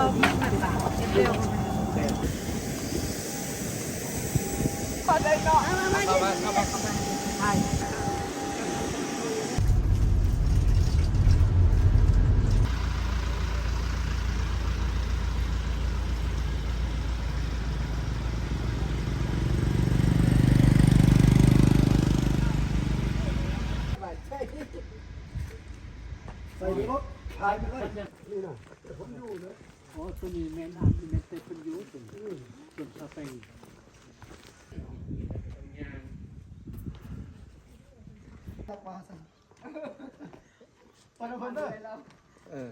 ຂອບໃຈເນາະ ເຂົ້າມາ ເຂົ້າມາ ເຂົ້າມາ ເຂົ້າມາ ຖ່າຍ. ໃສ່ລົດ ຖ່າຍໄປເລີຍ ນີ້ນະ ເປັນຄົນຢູ່ເນາະ. ໂອ້ ຕົວນີ້ແມ່ນ ອາດຊິແມ່ນແຕ່ເພິ່ນຢູ່ ເປັນ ເປັນສະເຕັງ ໄປນຳເພິ່ນເດີ ເອີ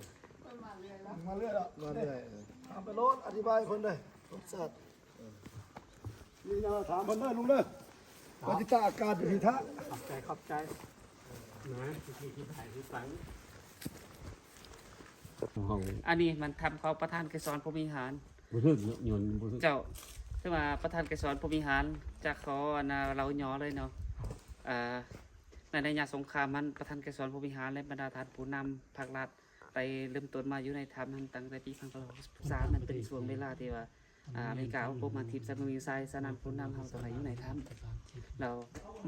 ມາເລື້ອຍແລ້ວ ມາເລື້ອຍ ເອີ ຖາມໄປໂລດ ອະທິບາຍເພິ່ນເດີ ລົດຊາດ ເອີ ນີ້ນະ ຖາມເພິ່ນເດີ ລຸງເດີ ວ່າຕິດຕາອາກາດຢູ່ທີ່ທ່າ ຂອບໃຈ ຂອບໃຈ ນະ ທີ່ ທີ່ ທີ່ຖ່າຍ ທີ່ຟັງ ອັນນີ້ມັນຖ້ຳຂອງປະທານໄກສອນ ພົມວິຫານ ບໍ່ຖືກເນາະ ຍ້ອນບໍ່ຖືກ ເຈົ້າ ຄືວ່າປະທານໄກສອນ ພົມວິຫານ ຈະຂໍ ອັນນ່າ ເລົ່າຫຍໍເລີຍເນາະ ອ່າ ໃນໄລຍະສົງຄາມຫັ້ນ ປະທານໄກສອນ ພົມວິຫານ ແລະ ບັນດາທ່ານຜູ້ນຳພາກລັດ ໄດ້ເລີ່ມຕົ້ນມາຢູ່ໃນຖ້ຳຫັ້ນຕັ້ງແຕ່ປີພັນເກົ້າຮ້ອຍຫົກສິບສາມ ມັນເປັນຊ່ວງເວລາທີ່ວ່າ ອາ ອາເມລິກາເອົາກົບມາທີບໃສ່ເມືອງຊາຍ, ສະນັ້ນຜູ້ນຳເຮົາຕ້ອງໃຫ້ຢູ່ໃນຖ້ຳ ແລ້ວ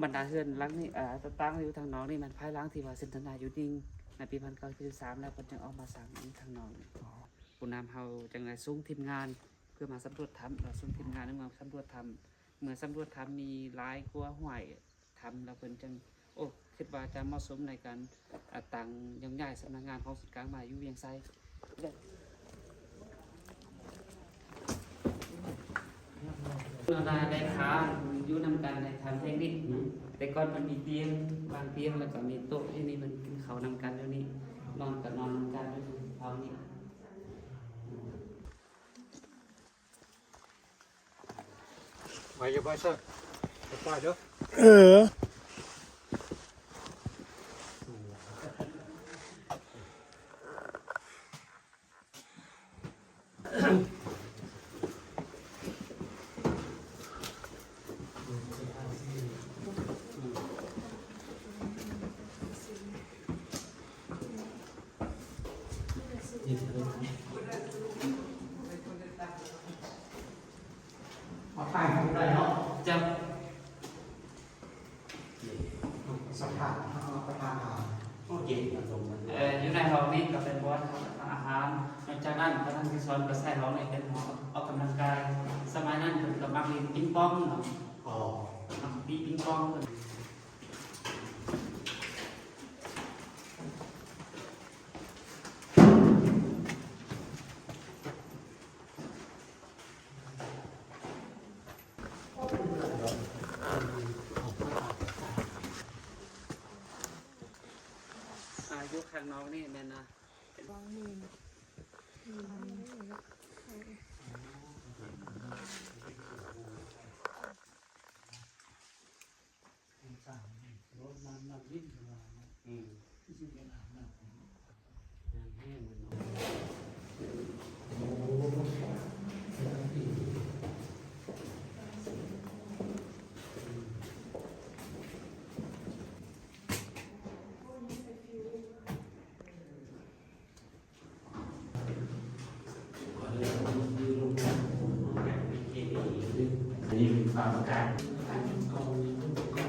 ບັນດາເຮືອນຫຼັງນີ້ ອາ ຕ່າງໆ ຢູ່ທາງນອກນີ້ ແມ່ນພາຍຫຼັງທີ່ວ່າເຊັນສັນຍາຢຸດຍິງໃນປີພັນເກົ້າຮ້ອຍເຈັດສິບສາມ ແລ້ວເພິ່ນຈຶ່ງອອກມາສ້າງຢູ່ທາງນອກນີ້. ຜູ້ນຳເຮົາຈຶ່ງໄດ້ສົ່ງທີມງານເພື່ອມາສຳຫຼວດຖ້ຳ ແລ້ວສົ່ງທີມງານມາສຳຫຼວດຖ້ຳ ເມື່ອສຳຫຼວດຖ້ຳມີຫຼາຍກວ່າຮ້ອຍ ທຳ ແລ້ວເພິ່ນຈຶ່ງ ໂອ້ ຄິດວ່າຈະເໝາະສົມໃນການ ອາ ຕັ້ງຍ້າຍສຳນັກງານຂອງສູນກາງມາຢູ່ວຽງໄຊ. ເວລາໄດ້ຄ່າຢູ່ນຳກັນໃນທາງເທັກນິກ ແຕ່ກ່ອນມັນມີຕຽງ ວາງຕຽງ ແລ້ວກໍມີໂຕະ ທີ່ນີ້ມັນກິນເຂົ້ານຳກັນຢູ່ນີ້ ນອນກໍນອນນຳກັນຢູ່ຫ້ອງນີ້. ໄວຢູ່ໄວເຊີ ໄປເດີ ເອີ. ເອົາໄປບໍ່ໄດ້ເນາະ ເຈົ້າ. ສະຖານ ປະທານອາຫານ ໂອເຄ ເອີ ຢູ່ໃນຫ້ອງນີ້ກໍເປັນບ່ອນຮັບປະທານອາຫານ. ນອກຈາກນັ້ນ ປະທານໄກສອນກໍໃຊ້ຫ້ອງນີ້ເປັນຫ້ອງອອກກຳລັງກາຍ. ສະໄໝນັ້ນເພິ່ນກໍມັກຫຼິ້ນປິງປອງເນາະ. ອໍ ມັກຕີປິງປອງເພິ່ນ. ອາ ຢູ່ຂ້າງນອກນີ້ແມ່ນນະ ວາງມື. ອືມ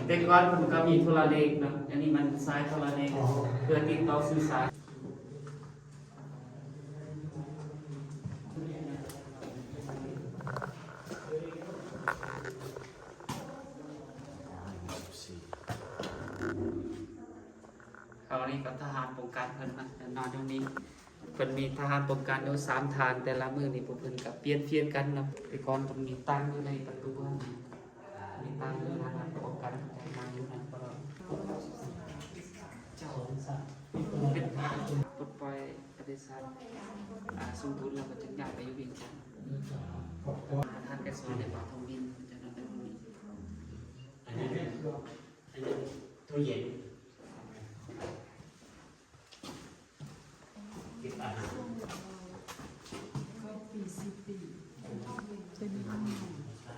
ແຕ່ກ່ອນເພິ່ນກໍມີໂທລະເລກເນາະ ອັນນີ້ມັນສາຍໂທລະເລກ ເພື່ອຕິດຕໍ່ສື່ສານ. ເຮົານີ້ກໍທະຫານປ້ອງກັນເພິ່ນນະ ນອນຢູ່ນີ້ ເພິ່ນມີທະຫານປ້ອງກັນຢູ່ສາມທ່ານ ແຕ່ລະມື້ນີ້ພວກເພິ່ນກໍປ່ຽນຟຽນກັນເນາະ. ແຕ່ກ່ອນເພິ່ນມີຕັ່ງຢູ່ໃນປະຕູຫັ້ນ ມີຕັ່ງຢູ່ນັ້ນນະ ປ້ອງກັນຈາກນາງຢູ່ນັ້ນຕະຫຼອດ. ເຈົ້າ ເປັນຜູ້ປົດປ່ອຍປະເທດຊາດ ອາ ສົມບູນແລ້ວກໍຈຶ່ງຍ້າຍໄປຢູ່ວຽງຈັນ. ທ່ານໄກສອນໄດ້ປະຖົມມະງຄານເພິ່ນຈັກໜ້ອຍໜຶ່ງ. ອັນນີ້ ອັນນີ້ຕູ້ເຢັນ ເກັບອາຫານ ເກົ້າປີ ສິບປີ ເປັນ ເຢັນ ເຢັນ.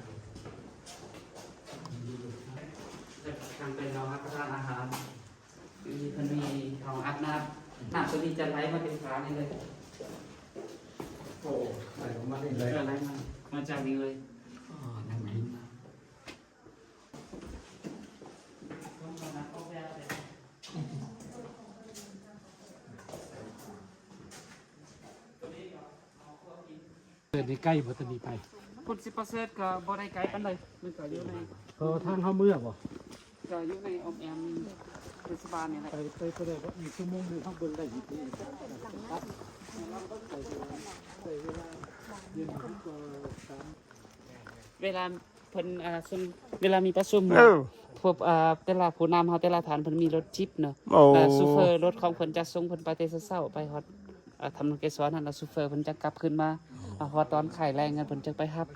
ນ້ຳໂຕນີ້ຈະໄຫຼມາເຕັມຝານີ້ເລີຍ. ໂອ້ ໄຫຼອອກມານີ້ເລີຍ. ເອີ ໄຫຼມາ ມາຈາກນີ້ເລີຍ. ອໍ ນ້ຳດິນ. ເດີນນີ້ໄກບໍ່? ຕອນນີ້ໄປ ພຸ້ນຊິປະເສີດກໍບໍ່ໄດ້ໄກປານໃດ ມັນກໍຢູ່ໃນ ເອີ ທາງເຮົາເມືອບໍ່? ກໍຢູ່ໃນອ້ອມແອ້ມເທດສະບານນີ້ແຫຼະ. ໄປ ໄປ ໄປໄດ້ບໍ່? ອີກຊົ່ວໂມງໜຶ່ງເຮົາເບິ່ງໄດ້ຢູ່ຕິ. ເວລາເພິ່ນ ອ່າ ຊຸມ ເວລາມີປະຊຸມ ເອີ ພວກ ອ່າ ແຕ່ລະຜູ້ນຳເຮົາແຕ່ລະທ່ານເພິ່ນມີລົດຈິບເນາະ. ໂອ້ ອ່າ ຊູເຟີລົດຂອງເພິ່ນຈະສົ່ງເພິ່ນໄປແຕ່ເຊົ້າໆ ໄປຮອດ ອ່າ ຖ້ຳຫຼວງເກສອນຫັ້ນ ແລ້ວຊູເຟີເພິ່ນຈະກັບຄືນມາ ອ່າ ຮອດຕອນຄ້າຍແລງຫັ້ນເພິ່ນຈະໄປຮັບ.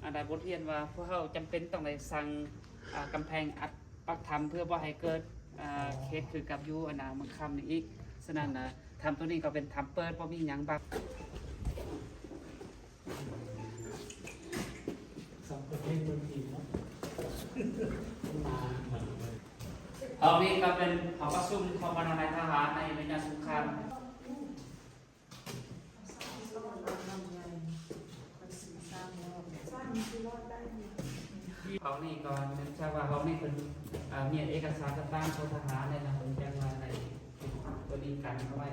ອັນໃດບົດຮຽນວ່າພວກເຮົາຈຳເປັນຕ້ອງໄດ້ສ້າງ ອ່າ ກຳແພງອັດ ປັກຖ້ຳເພື່ອບໍ່ໃຫ້ເກີດ ອ່າ ເຫດຄືກັບຢູ່ ອັນນ່າ ເມືອງຄຳນີ້ອີກ. ສະນັ້ນນະ ຖ້ຳໂຕນີ້ກໍເປັນຖ້ຳເປີດ ບໍ່ມີຫຍັງບັງ. ຫ້ອງນີ້ກໍເປັນຫ້ອງປະຊຸມຂອງບັນດານາຍທະຫານໃນໄລຍະສົງຄາມ. ຫ້ອງນີ້ກໍເນື່ອງຈາກວ່າຫ້ອງນີ້ເພິ່ນ ເອີ ມີເອກະສານຕ່າງໆຂອງທະຫານໃນນະ ເພິ່ນຈັ່ງວ່າໃນຕົວນີ້ກັນເອົາໄວ້.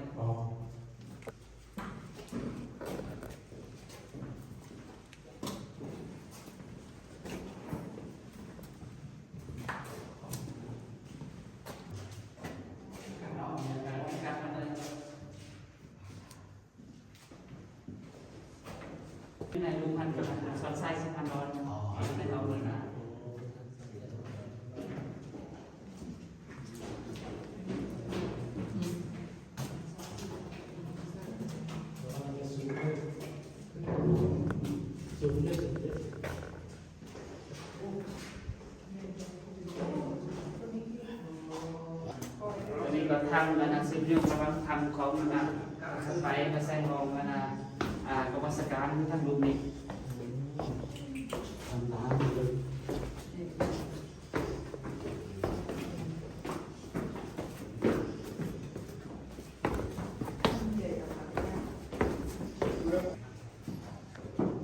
ອໍ ໃນລຸງພັນກັບສອນໄຊສະພານດອນ. ອໍ ໃນເຮົາເບິ່ງນະ. ອັນນີ້ກໍທາງອັນນັ້ນ ເຊື່ອມໂຍງລະຫວ່າງທາງຂອງອັນນັ້ນ ໄປ ໄປໃສ່ຫ້ອງອັນນັ້ນ ອ່າ ກຳມະສະການ ຢູ່ທາງລຸ່ມນີ້.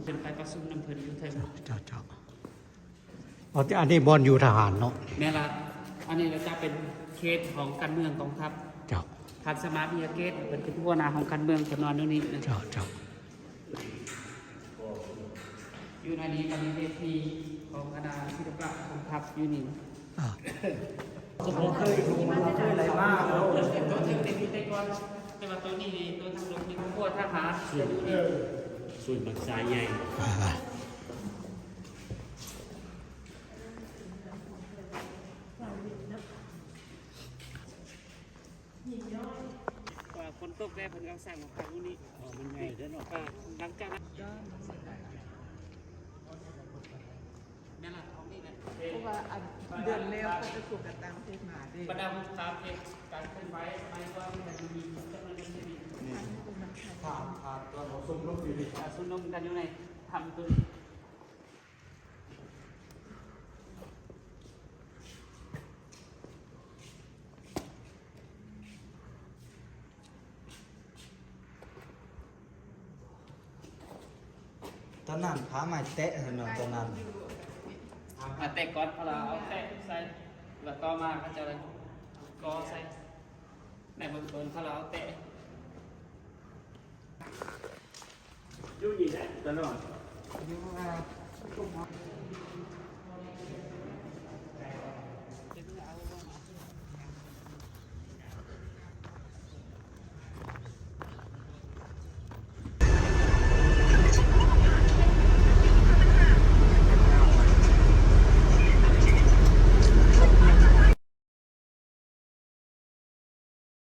ເພິ່ນໄປປະຊຸມນຳເພິ່ນຢູ່ເທິງ. ເຈົ້າ ເຈົ້າ. ອໍ ອັນນີ້ບ່ອນຢູ່ທະຫານເນາະ. ແມ່ນລະ. ອັນນີ້ລະຈະເປັນເຂດຫ້ອງການເມືອງກອງທັບ. ເຈົ້າ. ທ່ານສະມາດ ເມຍເກດ ເພິ່ນເປັນຫົວໜ້າຫ້ອງການເມືອງ ເພິ່ນນອນຢູ່ນີ້ນະ. ເຈົ້າ ເຈົ້າ. ຢູ່ໃນນີ້ກໍມີເວທີຂອງຄະນະສິລະປະກອງທັບຢູ່ນີ້. ອ່າ ບໍ່ເຄີຍ ບໍ່ເຄີຍໄຫຼມາ. ໂຕເທິງເປັນຢູ່ແຕ່ກ່ອນ ແຕ່ວ່າໂຕນີ້ນີ້ ໂຕທາງລົງນີ້ ຄອບຄົວທະຫານ. ສູນ ສູນບັກຊາຍໃຫຍ່. ອ່າ. ວ່າຝົນຕົກແດ່ ເພິ່ນກໍສ້າງຂອງເຂົາຢູ່ນີ້. ອໍ ມັນໃຫຍ່ເດ້ເນາະ. ເອີ ຫຼັງຈາກນັ້ນ ແມ່ນລະ ຂອງນີ້ແຫຼະ. ເພາະວ່າອັນເດືອນແລ້ວເຂົາຈະສົ່ງກັນຕ່າງປະເທດມາເດ້. ບັນດາຮູບພາບເຮັດການເຄື່ອນໄຫວ ສະໄໝກ່ອນມັນຈະມີ ຈຳນວນເປັນນີ້. ນີ້ ພາບ ພາບຕອນເຮົາຊຸມນຸມຢູ່ນີ້ ອ່າ ຊຸມນຸມກັນຢູ່ໃນຖ້ຳຕົວນີ້. ຕອນນັ້ນພາໄມ້ແຕະຫັ້ນເນາະ ຕອນນັ້ນ. ອ່າ ແຕະກ່ອນ ເຂົາລະເອົາແຕະໃສ່ ລະຕໍ່ມາເຂົາເຈົ້າລະກໍໃສ່. ໃນເບື້ອງຕົ້ນເຂົາລະເອົາແຕະ. ຢູ່ນີ້ແຫຼະຕະຫຼອດ. ຢູ່ ອ່າ